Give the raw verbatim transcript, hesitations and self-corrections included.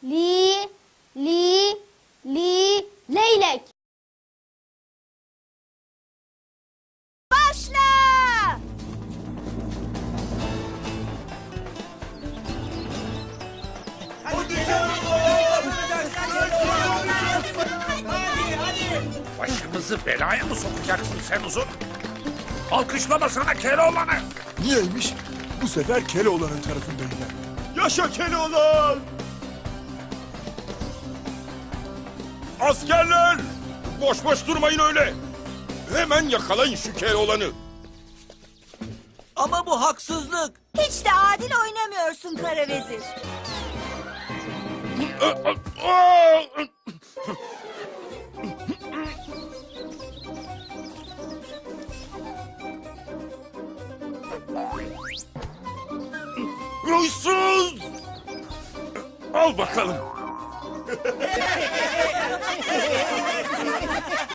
لى، لى، لى، لەيلەك. باشلا! Başımızı belaya mı sokacaksın sen Uzun? Alkışlamasana Keloğlan'ı. Niyeymiş? Bu sefer Keloğlan'ın tarafındayım ben. Yaşa Keloğlan! Askerler! Boş boş durmayın öyle. Hemen yakalayın şu Keloğlan'ı. Ama bu haksızlık. Hiç de adil oynamıyorsun Kara Vezir. Ruhsuz! Al bakalım.